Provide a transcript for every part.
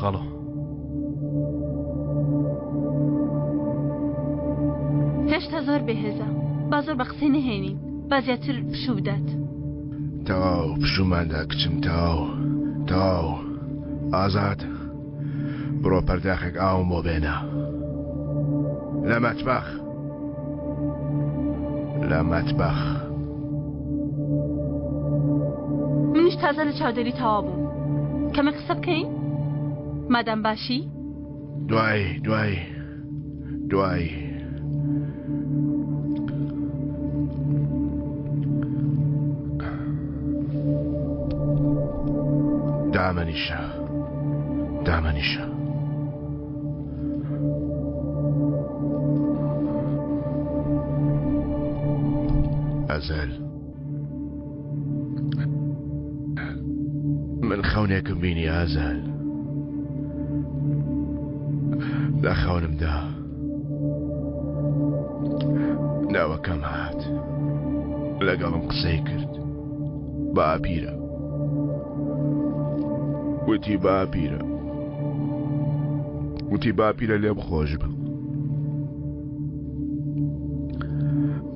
بوو خاڵۆ. هێشتا زۆر بێهێزە با زۆر بە قسەی نەهێنین با زیاتر پشوو بدات. تەواو پشووماندا کچم تەواو تەواو ئازاد بڕۆ پەرداخێک ئاوم بۆ بێنە لە مەتبەخ لە مەتبەخ. منیش تازە لە چاودێری تەواو بووم کەمێک قسە بکەین مادام باشی؟ دوایی دوایی دوایی. دامەنیشە دامەنیشە. ئەزەل من خەونێکم بینی ئازەل لە خەونمدا ناوەکەم هات لەگەڵم قسەی کرد باپیرە وتی باپیرە وتی باپیرە لێم خۆش بە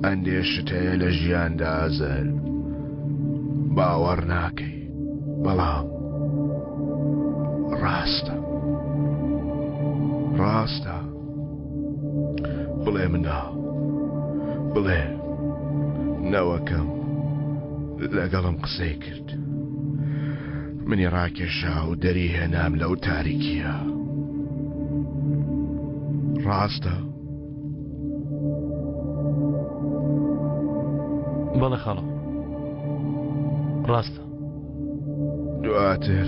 ئەندێ شت هەیە لە ژیاندا ئازەر باوەڕ ناکەی بەڵام ڕاستە ڕاستە بڵێ مناڵ بڵێ نەوەکەم لەگەڵم قسەی کرد منی ڕاکێشا و دەری هێنام لەو تاریکیە ڕاستە؟ بەڵێ خاڵۆ ڕاستە. دواتر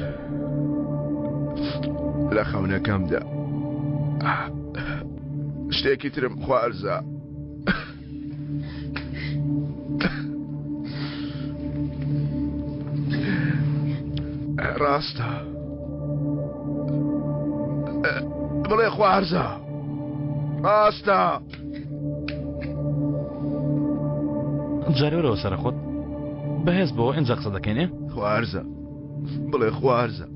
لە خەونەکەمدا شتێکی ترم خوارزا. ڕاستە بڵێ خوارزا ڕاستە جارێ وەرەوە سەرە خۆت بەهێز بۆ ئینجا قسە دەکەین ئێ خوارزە بڵێ خوارزە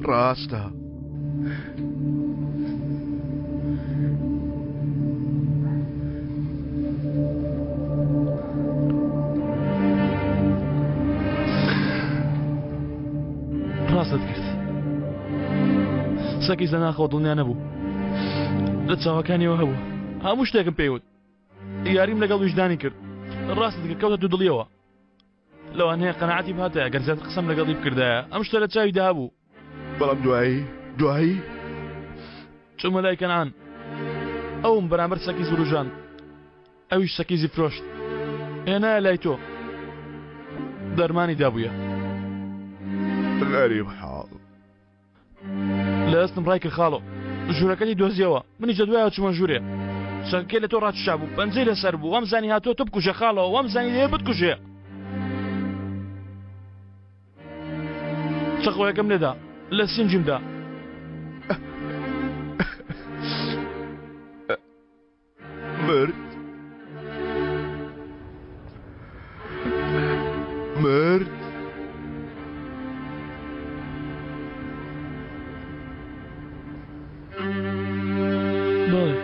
ڕاستە. ڕاستت کرد سەکیز لە ناخەوە دڵنیا نەبوو لە چاوەکانیەوە هەبوو هەموو شتێکم پێیوت یاریم لەگەڵ ویژدانی کرد ڕاستت کرد کەوتە دوو دڵیەوە لەوانەیە قەناعەتی بهاتایە گەر زیاتر قسەم لەگەڵی بکردایە ئەم شتە لە چاویدا هەبوو. بەڵام دوایی دوایی؟ چوومە لای کەنعان ئەوم بەرامبەر سەکیز وروژاند ئەویش سەکیزی فرۆشت هێنایە لای تۆ دەرمانی دابوویە. غەریب حاڵ. لە دەستم ڕای کرد خاڵۆ ژوورەکەتی دۆزیەوە منیش لە دوایەوە چوومە ژوورێ چەکەکەی لە تۆ ڕاکیشابوو پەنجەی لەسەر بوو وامزانی هاتووە تۆ بکوژێ خاڵۆ وامزانی دەیەوێ بتکوژێ چەقۆیەکەم لێدا لە سینگیم دا. مرد مرد بەڵێ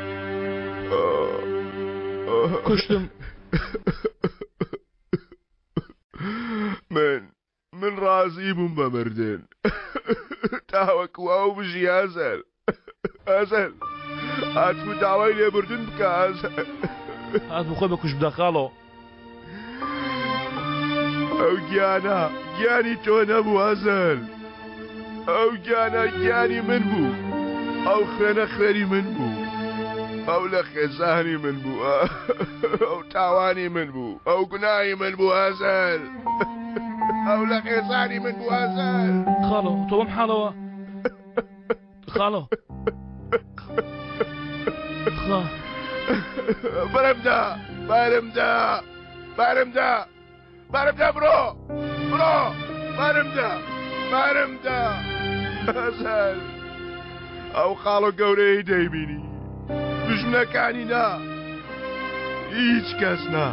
کوشتم. من من ڕازی بووم بە مردن تاوەکو ئەو بژی ئازەر ئازەر هاتبوو داوای لێبوردن بکە ئازەر هاتبوو خۆی بەکوشت بدا خاڵۆ. ئەو گیانە گیانی تۆ نەبوو ئازەر ئەو گیانە گیانی من بوو ئەو خوێنە خوێنی من بوو ئەو لە خێزانی من بوو ئەو تاوانی من بوو ئەو گوناهی من بوو ئازەر ئەو لە خێزانی من بوو ئازەر. خاڵۆ تۆ بەم حاڵەوە خاڵۆ خا. بەرمدا بەرمدا بەرمدا بارمدا بڕۆ بڕۆ بارمدا بارمدا ئازار ئەو خاڵە گەورەی دەیبینی دوژمنەکانی نا هیچ کەس نا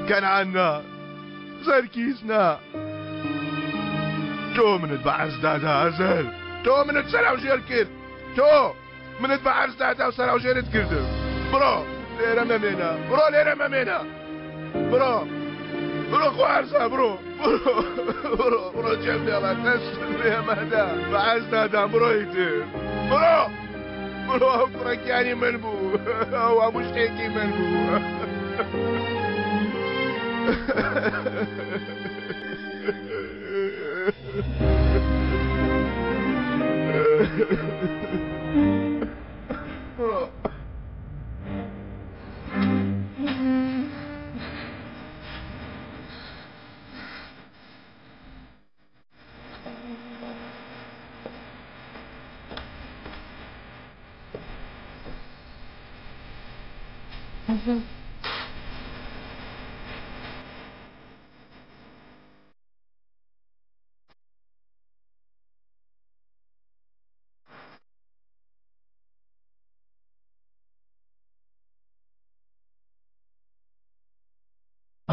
کەنعان نا زەرکیز نا تۆ منت بە عەرز دادا ئازار. تۆ منت سەراوژێر کرد تۆ منت بە عەرز دادا و سەراوژێرت کردم بڕۆ لێرە مەمێنە بڕۆ لێرە مەمێنە بڕۆ بڕۆ خوارزا بڕۆ بڕۆ بڕۆ بڕۆ جێم بێڵە دەست لێمەدا بە عەرز دادام بڕۆ ئیتر بڕۆ بڕۆ ئەو کوڕە گیانی من بوو ئەو هەموو شتێکی من بوو.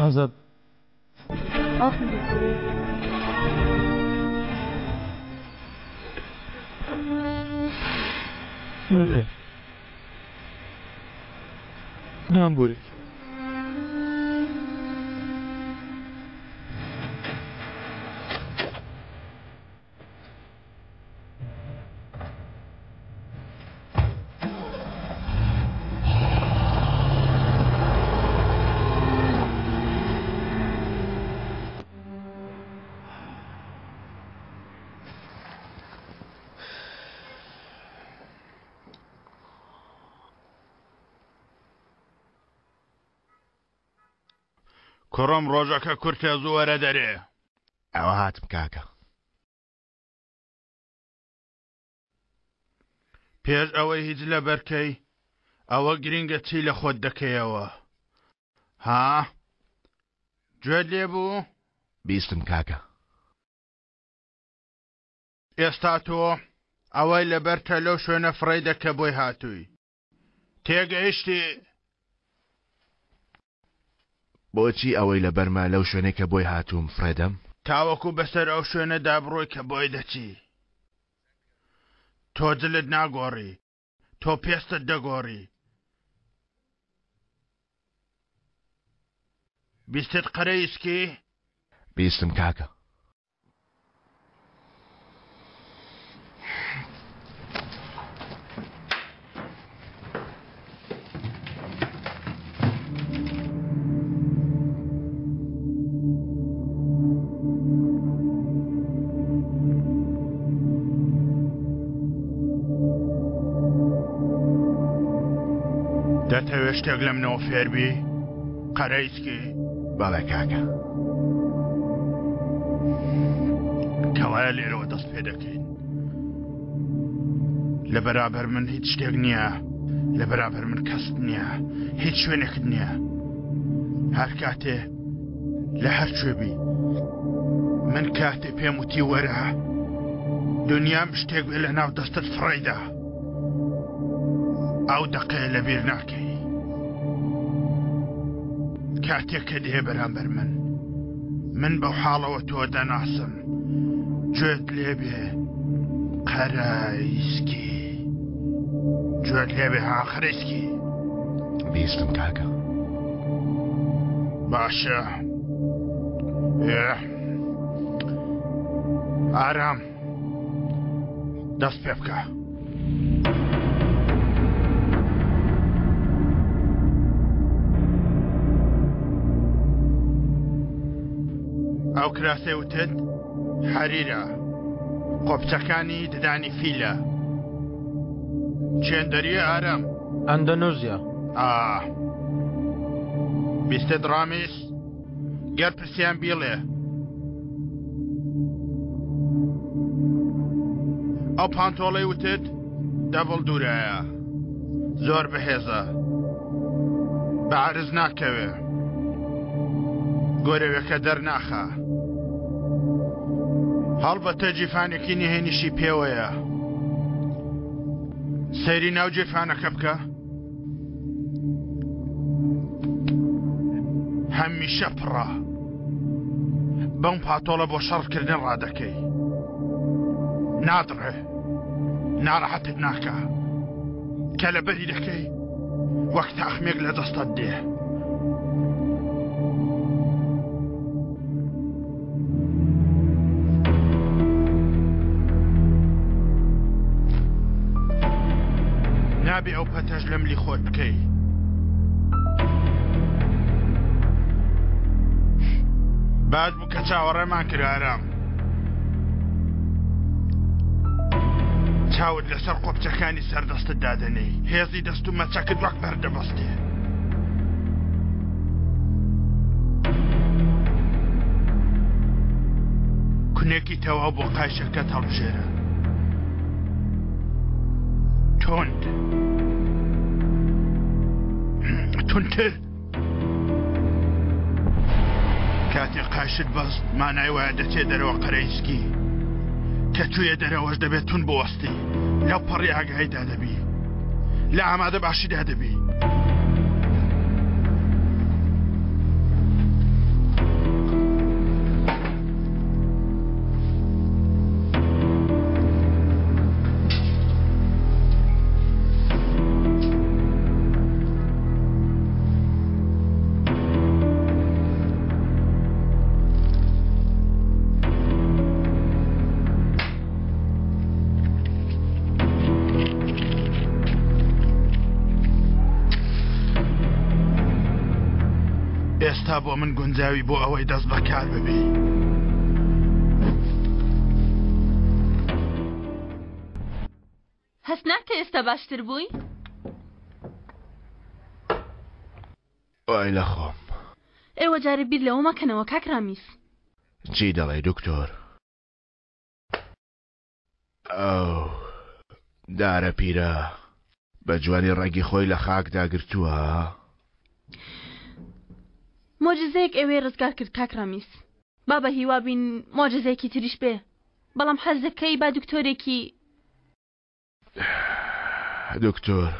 ئازاد. نام بوری. کوڕم ڕۆژەکە کورتە زوو وەرە دەرێ. ئەوە هاتم کاکە. پێش ئەوەی هیچ لەبەرکەی ئەوە گرینگە چی لە خۆت دەکەیەوە ها گوێت لێ بوو؟ بیستم کاکە. ئێستا تۆ ئەوەی لەبەرتە لەو شوێنە فڕێیدە کە بۆی هاتووی تێگەیشتی؟ بۆچی ئەوەی لەبەرمە لەو شوێنەی کە بۆی هاتووم فڕێدەم؟ تاوەکو بەسەر ئەو شوێنەدا بڕۆی کە بۆی دەچی. تۆ جلت ناگۆڕی، تۆ پێستت دەگۆڕی. بیستت قەرەیسکی؟ بیستم کاکە. دەتەوێ شتێک لە منەوە فێربی قەرەیسکی؟ بەڵێ کاکە. کەوایە لێرەوە دەست پێ دەکەین. لە بەرابەر من هیچ شتێک نییە، لە بەرابەر من کەست نییە، هیچ شوێنێکت نییە. هەر کاتێ لە هەر کوێ بی من کاتێ پێم وتی وەرە دنیام شتێک بێ لە ناو دەستت فڕێیدا ئەو دەقەیە لەبیر ناکەی کاتێک کە دێ بەرامبەر من من بەو حاڵەوە تۆ دەناسم گوێت لێبێ قەرایسکی گوێت لێبێ ها قەرەیسکی بیستم کاکە باشە ئارام دەست پێ بکە. ئەو کراسەی وتت حەریرە قۆپچەکانی ددانی فیلە چێندەریە ئارام ئەندەنوزیا ئا بیستت ڕامیس گەر پرسیان بیڵێ ئەو پانتۆڵەی وتت دەبڵ دوورایە زۆر بەهێزە بە عەرز ناکەوێ گۆرەوێکە دەرناخا هەڵبەتە جیفانێکی نهێنیشی پێوەیە سەیری ناو جیفانەکە بکە هەمیشە پڕە بەم پاتۆڵە بۆ شەڕکردن ڕادەکەی نادڕێ. ناڕەحەتت ناکا. کە لەبەری دەکەی وەک تاخمێک لە دەستت دێ. نابێ ئەو پەتەش لە ملی خۆت بکەی. باش بوو کە چاوەڕێمان کرد ئارام. چاوت لەسەر قۆپچەکانی سەر دەستت دادەنێی. هێزی دەست و مەچەکت وەک بەرد دەبەستێ. کونێکی تەواو بۆ قایشەکەت هەڵبژێرە. توند. توندتر. کاتێ قایشت بەست مانای وایە دەچێ دەرەوە قەرەیسکی. کە چوویە دەرەوەش دەبێت توند بوەستی. لەو پەڕی ئاگاییدا دەبی. لە ئامادە باشیدا دەبی. ئێستا بۆ من گونجاوی بۆ ئەوەی دەست بەکار ببی. هەست ناکەی ئێستا باشتر بووی؟ وای لە خۆم. ئێوە جارێ بیر لەوە مەکەنەوە کاک ڕامیز. چی دەڵێی دکتۆر؟ ئەو دارە پیرە بە جوانی ڕەگی خۆی لە خاکدا گرتووە. مۆجزەیەک ئێوەی ڕزگار کرد کاک ڕامیز. با بە هیوا بین مۆجزەیەکی تریش بێ. بەڵام حەز دەکەی با دکتۆرێکی. دکتۆر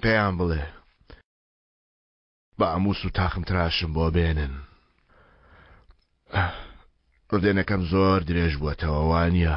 پێیان بڵێ با موس و تاخم تراشم بۆ بێنن. ڕدێنەکەم زۆر درێژ بووەتەوە وانییە؟